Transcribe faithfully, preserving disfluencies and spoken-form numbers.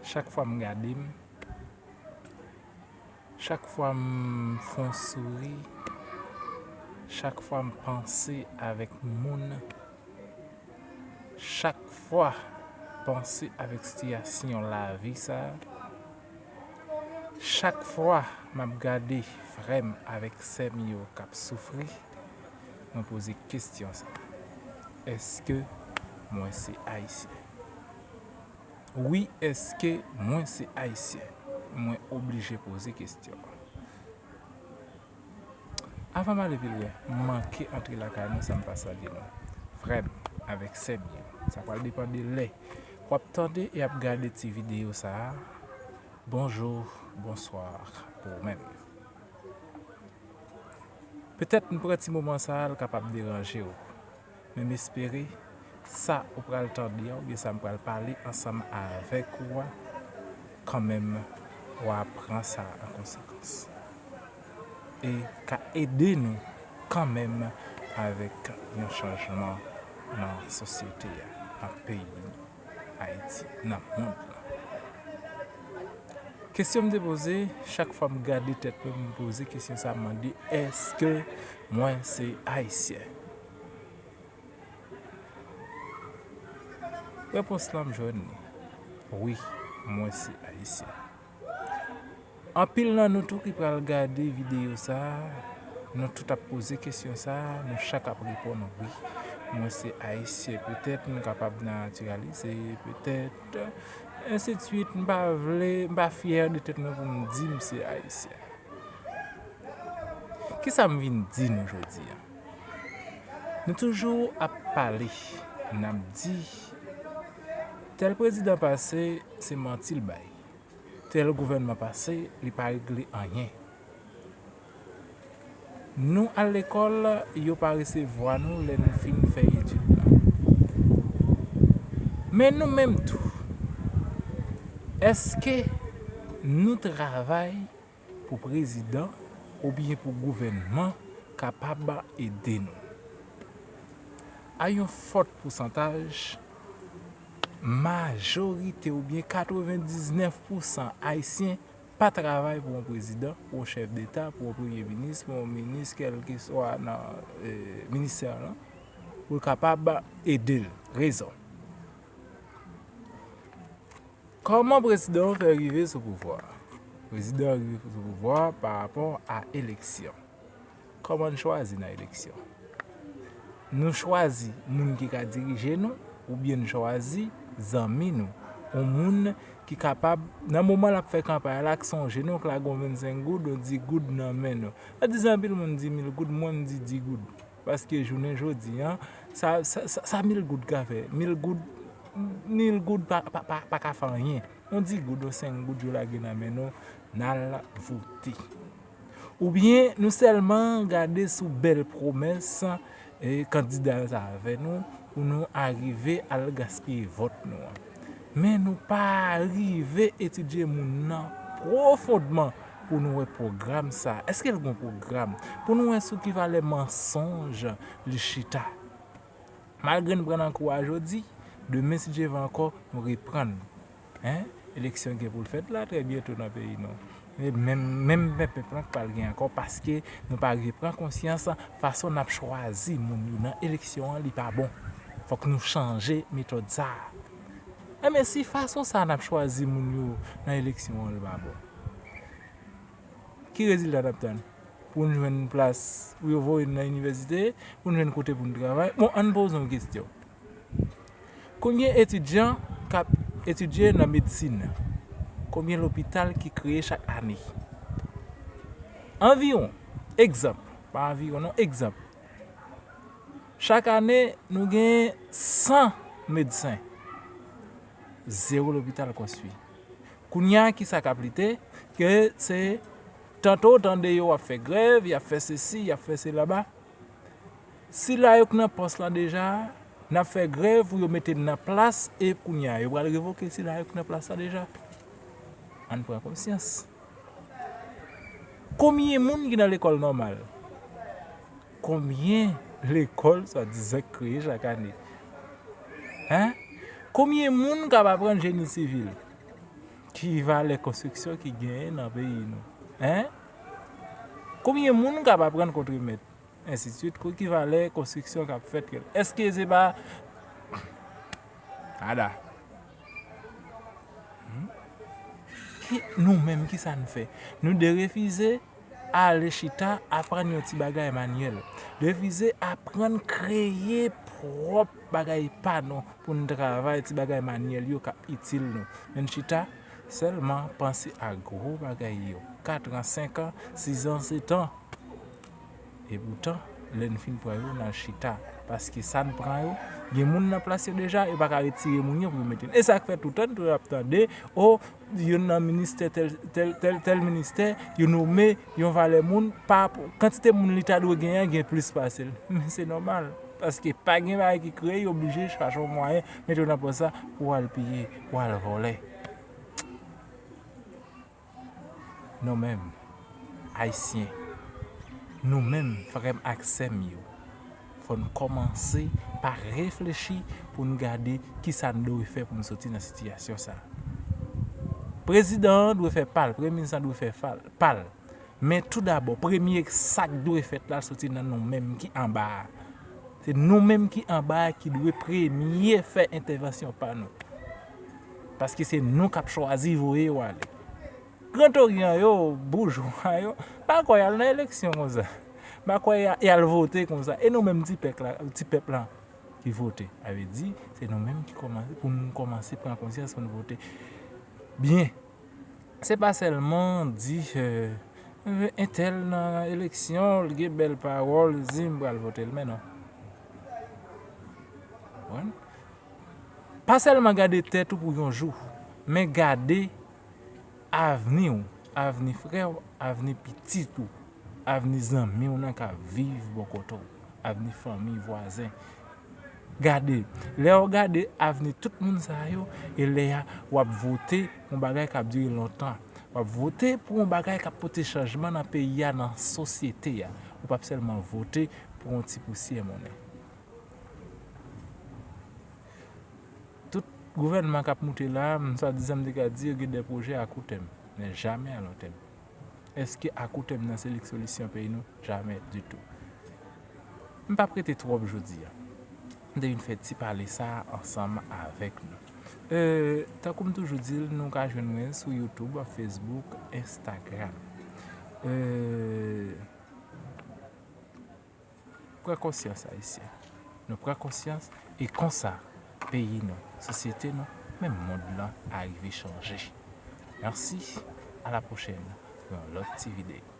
Chak fwa m gade m, chak fwa m fè yon souri, chak fwa m panse avèk moun, chak fwa m panse avèk sitiyasyon lavi sa a, chak fwa m ap gade frè m avèk sè m yo k ap soufri, mwen poze kesyon sa a, èske mwen se Ayisyen? Wi, èske mwen se Ayisyen? Mwen oblije poze kesyon an. Avan m ale pi lwen, m manke antre lakay nou san m pa salye nou. Frè m avèk sè m yo, sa pral depann de lè w ap tande e ap gade ti videyo sa a. Bonjou, bonswa pou ou menm. Petèt m pran ti moman sa a, l kapab deranje w. Men m espere sa ou pral tande a, oubyen sa m pral pale ansanm avèk ou a, kanmenm w a pran sa an konsekans. E ka ede nou kanmenm avèk yon chanjman nan sosyete a, nan peyi nou, Ayiti, nan mond lan. Kesyon m te poze, chak fwa m gade tèt mwen, m poze kesyon sa a, m mande, èske mwen se Ayisyen? Repons lan m jwenn li. Wi, mwen se Ayisyen. Anpil nan nou tou ki pral gade videyo sa a, nou tout ap poze kesyon sa a, nou chak ap reponn wi. Mwen se Ayisyen, petèt m kapab natiralize, petèt, ensidswit, m pa vle, m pa fyè de tèt mwen pou m di m se Ayisyen. Kisa m vin di nou jodi a? Nou toujou ap pale, n ap di, tèl prezidan pase, se manti l bay. Tèl gouvènman pase, li pa regle anyen. Nou al lekòl, yo pa resevwa nou lè nou fin fè etid la. Men nou menm tou, èske nou travay pou prezidan oubyen pou gouvènman kapab ede nou? A yon fòt pousantaj, majorite oubyen katrevendiznèf pousan Ayisyen pa travay pou yon prezidan, pou yon chèf deta, pou yon premye minis, pou yon minis, kèlkeswa nan, eh, ministè lan, pou l kapab ede l. Rezon. Kòman prezidan an fè rive sou pouvwa a? Prezidan an rive sou pouvwa a pa rapò a eleksyon. Kòman n chwazi nan eleksyon? Nou chwazi moun ki ka dirije nou, oubyen n chwazi zanmi nou, yon moun ki kapab, nan moman l ap fè kanpay la, k sonje nou, k lage yon vennsenk goud, yon dis goud nan men nou. Sa di anpil moun di mil goud, mwen m di dis goud. Paske jounen jodi a, sa, sa, sa, sa mil goud ka fè? Mil goud, mil goud pa, pa, pa, pa ka fè anyen. Yon dis goud, yon senk goud yo lage nan men nou, n al vote. Oubyen nou sèlman gade sou bèl pwomès, eh, kandida yo sa fè nou, pou nou arive al gaspiye vòt nou an. Men nou pa rive etidye moun nan pwofondman pou nou wè pwogram sa. Èske l gen yon pwogram? Pou nou wè sou ki valè mansonj li chita. Malgre n pran nan kou a jodi, demen si Dye vle ankò, nou reprann. Hein? Eleksyon gen pou l fèt la trè byento nan peyi nou. E menm, menm pèpèp lan k pral gen ankò paske nou pa rive pran konsyans fason n ap chwazi moun yo nan eleksyon an li pa bon. Fòk nou chanje metòd sa a. Enben si fason sa a n ap chwazi moun yo nan eleksyon an li pa bon, ki rezilta n ap tann? Pou n jwenn plas, pou yo voye n nan inivèsite, pou n jwenn kote pou n travay. Bon, ann poze yon kesyon. Konbyen etidyan k ap etidye nan medsin? Konbyen lopital ki kreye chak ane? Anviwon, egzanp, pa anviwon non, egzanp. Chak ane, nou gen san medsen, zewo lopital konstwi. Kounye a, kisa k ap lite? Ke se tanto w tande yo ap fè grèv, y ap fè sesi, y ap fè sela. Sila yo k nan pòs lan deja, n ap fè grèv pou yo mete n nan plas, e kounye a, yo pral revoke sila yo k nan plas la deja. Ann pran konsyans. Konbyen moun ki nan lekòl nòmal? Konbyen lekòl swadizan k kreye chak ane? Hein? Konbyen moun k ap aprann jeni sivil? ki valè konstriksyon ki genyen nan peyi nou? Hein? Konbyen moun k ap aprann kontre mèt? Ensidswit, ki valè konstriksyon k ap fèt? Èske se pa Ada? Hmm? Ki, nou menm, ki sa n fè? Nou derefize ale chita aprann yon ti bagay manyèl. Derefize aprann kreye pwòp bagay pa nou pou n travay ti bagay manyèl yo k ap itil nou. Men n chita sèlman panse a gwo bagay yo. Kat an, senk an, sis an, sèt an. Epoutan, lè n fin pran yo, n al chita. Paske sa n pran yo, gen moun nan plas yo deja, yo pa ka retire moun yo pou yo mete n. E sa k fè toutan, nou ap tande, o, youn nan ministè, tèl, tèl, tèl, tèl ministè, yo nome yon valè moun, pa rapò, kantite moun li ta dwe genyen an gen plis pase l. Men se nòmal. Paske pa gen bagay ki kreye, yo oblije chache yon mwayen, mete yo nan pòs sa pou al piye, pou al vòlè. Nou menm, Ayisyen, nou menm, frè m ak sè m yo, fò n kòmanse pa reflechi pou n gade ki sa n dwe fè pou n soti nan sitiyasyon sa a. Prezidan an dwe fè pa l, premye minis lan dwe fè pa l. Men toudabò, premye sa k dwe fèt la soti nan nou menm ki anba a. Se nou menm ki anba a ki dwe premye fè entèvansyon pa nou. Paske se nou k ap chwazi voye yo ale. Grand Orient yo, boujwa yo, pa kwè y al nan eleksyon konsa. Pa kwè y a- y al vote konsa. E nou menm ti pèp la, ti pèp la ki vote. Sa vle di, se nou menm ki kòmanse, pou nou kòmanse pran konsyans pou nou vote byen. Se pa sèlman di, euh, entèl nan eleksyon, l gen bèl pawòl, di m pral vote l, men non. Konprann? Pa sèlman gade tèt ou pou yon jou, men gade avni w, avni frè w, avni pitit ou, avni zanmi w nan k ap viv bò kote w, avni fanmi, vwazen. Gade, lè w gade avni tout moun sa yo, e lè a w ap vote pou yon bagay k ap dire lontan. W ap vote pou yon bagay k ap pote chanjman nan peyi a, nan sosyete a. Ou p ap sèlman vote pou yon ti pousyè monnen. Tout gouvènman k ap moute la, m swadizan m te ka di yo gen de pwojè a kou tèm, men jamè a lon tèm. Èske a kou tèm nan se li k solisyon peyi nou? Jamè ditou. M p ap rete twòp jodi a. M te vin fè ti pale sa a ansanm avèk nou. Euh, tankou m toujou di l, nou ka jwenn mwen sou YouTube, Facebook, Instagram. Euh, Pran konsyans, Ayisyen. Nou pran konsyans, e konsa, peyi nou, sosyete nou, menm mond lan a rive chanje. Mèsi, a la pwochèn pou yon lòt ti videyo.